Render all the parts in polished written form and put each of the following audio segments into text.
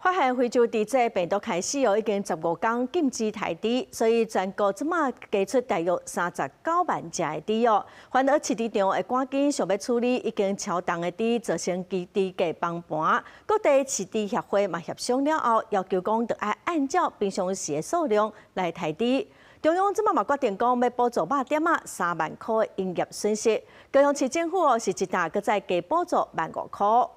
發現非洲豬這病毒開始哦，已經15工禁止刣豬，所以全國這馬加出大約39萬隻的豬哦。環澳飼豬場會趕緊想欲處理已經超重的豬，造成豬價崩盤。各地飼豬協會嘛協商了後，要求講著愛按照平常時的數量來刣豬。中央這馬嘛決定講欲補助肉店仔3萬箍的營業損失。高雄市政府哦是一擔閣再加補助萬5箍。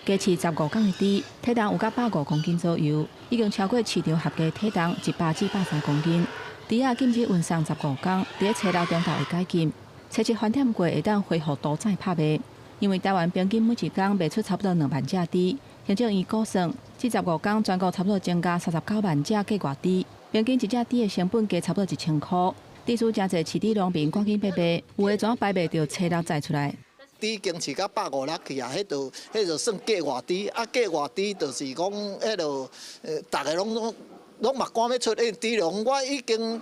加飼15工的豬，體重有甲150公斤左右，已經超過市場合格體重100至130公斤。豬仔禁止運送十五工，佇咧初六中晝會解禁。初七翻店過會當恢復屠宰拍賣，因為台灣平均每一工賣出差不多2萬隻豬，行政院估算，這十五工全國差不多增加39萬隻價外豬，平均一隻豬的成本加差不多1000箍。致使誠濟飼豬農民趕緊欲賣，有的怎擺袂著初六載出來。豬已經飼甲150粒去啊，彼就算價外豬，啊價外豬就是講彼落，逐个攏嘛趕欲出，因為豬籠我已經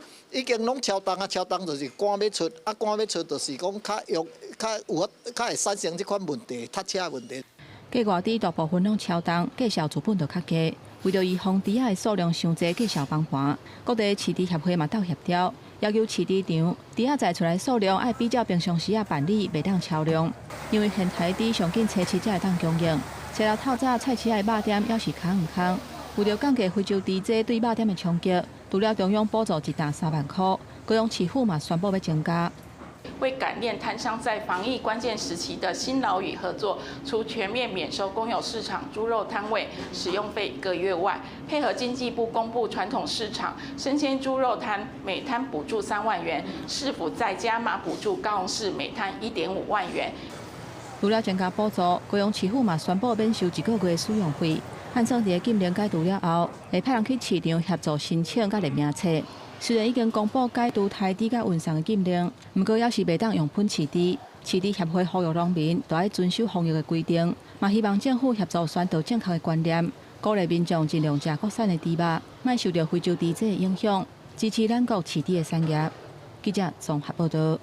攏超重啊，超重就是趕欲出，啊趕欲出就是講較容較有較會產生這款問題，塞車問題。價外豬大部分攏超重，價數資本就較低。為著預防豬仔的數量傷濟，價數崩盤，各地飼豬協會嘛鬥協調，要求飼豬場豬仔載出來數量愛比照平常時仔辦理，袂當超量。因為現刣豬上緊初七才會當供應，初六透早菜市仔的肉店猶是空毋空。為著降低非洲豬災對肉店的衝擊，除了中央補助一擔3萬箍，高雄市府嘛宣布欲增加。為感念攤商在防疫關鍵時期的辛勞與合作，除全面免收公有市場豬肉攤位使用費一個月外，配合經濟部公布傳統市場生鮮豬肉攤每攤補助3萬元，市府再加碼補助高雄市每攤1.5萬元。除了增加補助，高雄市府嘛宣布免收一個月使用費。按算佇禁令解除了後，會派人去市場協助申請佮列名冊。雖然已經公布解除刣豬佮運送的禁令，毋過猶是袂當用噴飼豬。飼豬協會呼籲農民著愛遵守防疫的規定，嘛希望政府協助宣導正確的觀念，鼓勵民眾盡量食國產的豬肉，莫受著非洲豬災的影響，支持咱國飼豬的產業。記者綜合報導。